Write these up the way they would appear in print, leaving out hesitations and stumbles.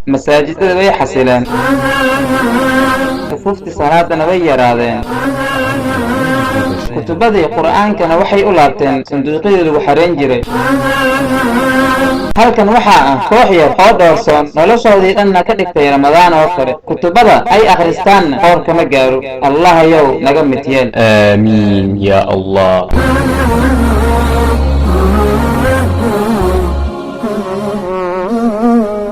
Masaajidada way xasileen, sufuuftii salaadana way yaraadeen, kutubadii Qur'aankana waxay u laabteen sanduuqyadii lagu xarayn jiray. Halkan waxaa ah koox yar oo dhoorsoon, noloshoodii dhanna ka dhigtay Ramadaan oo kale. Kutubada ay akhristaanna qoor kama gaaro. Allahayow, naga mid yeel. آمين يا الله.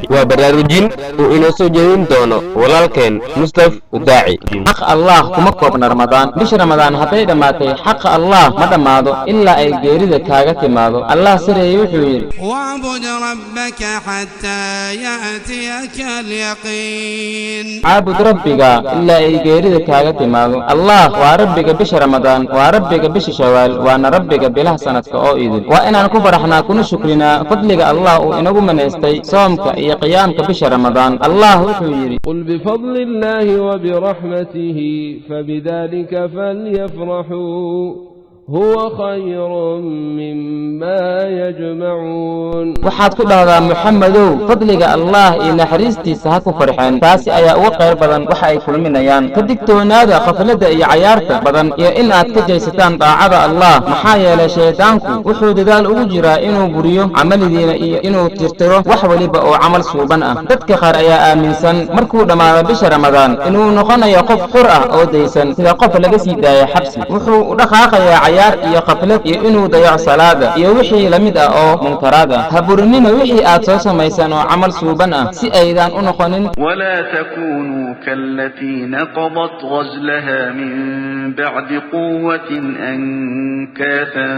Waa baraarujin uu inoo soo jeedin doono walaalkeen Mustaf Udaaci. Xaqa Allah kuma koobna Ramadaan. Bisha Ramadaan hadday dhammaatay, xaqa Allah ma dhammaado ilaa ay geerida kaaga timaado. Allah sareeyey wuxuu yidhi: واعبد ربك حتى يأتيك اليقين. Caabud Rabbiga ilaa ay geerida kaaga timaado. Allah waa Rabbiga bisha Ramadaan, waa Rabbiga bisha Shawaal, waana Rabbiga bilaha sanadka oo idil. Waa inaan ku faraxnaa kuna shukrinaa fadliga Allah uu inagu manaystay soomka iyo qiyaamka bisha Ramadaan. Allah wuxuu yidhi: قل بفضل الله وبرحمته فبذلك فليفرحوا هو خير مما يجمعون. Waxaad ku dhahdaa, Muxamedow, fadliga Allah iyo naxariistiisa ha ku farxeen, taasi ayaa uga khayr badan waxa ay kulminayaan. Ka digtoonaada khafladda iyo cayaarta badan iyo in aad ka jaysataan daacada Allah, maxaa yeelay shaydaanku wuxuu dadaal ugu jiraa inuu buriyo camalidiina iyo inuu tirtiro wax weliba oo camal suuban ah. Dadka qaar ayaa aaminsan markuu dhammaado bisha Ramadaan inuu noqonayo qof xur ah oo daysan, sida qof laga sii daaya xabsi. Wuxuu u dhaqaaqayaa cayaar iyo khaflad iyo inuu dayaco salaada iyo wixii la mid ah oo munkaraad ah. Ha burinina wixii aad soo samaysaan oo camal suuban ah, si aydaan u noqonin ولا تكونوا كالتي نقضت غزلها من بعد قوة أنكاثا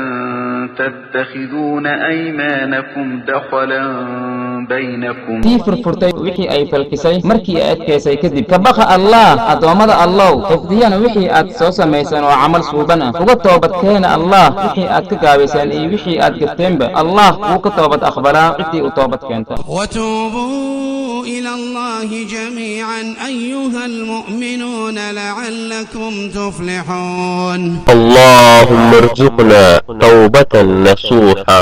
تتخذون أيمانكم دخلا بينكم tii furfurtay wixii ay falkisay markii ay adkaysay kadib. Ka baqa Allah, addoommada Allow, xifdiyana wixii aad soo samaysaan oo camal suuban ah. Uga toobadkeena Allah wixii aad ka gaabaysaan iyo wixii aad gafteenba. Allah wuu ka toobad aqbalaa ciddii u toobad keenta. وتوبوا إلى الله جميعا أيها المؤمنون لعلكم تفلحون. اللهم ارزقنا توبة نصوحا.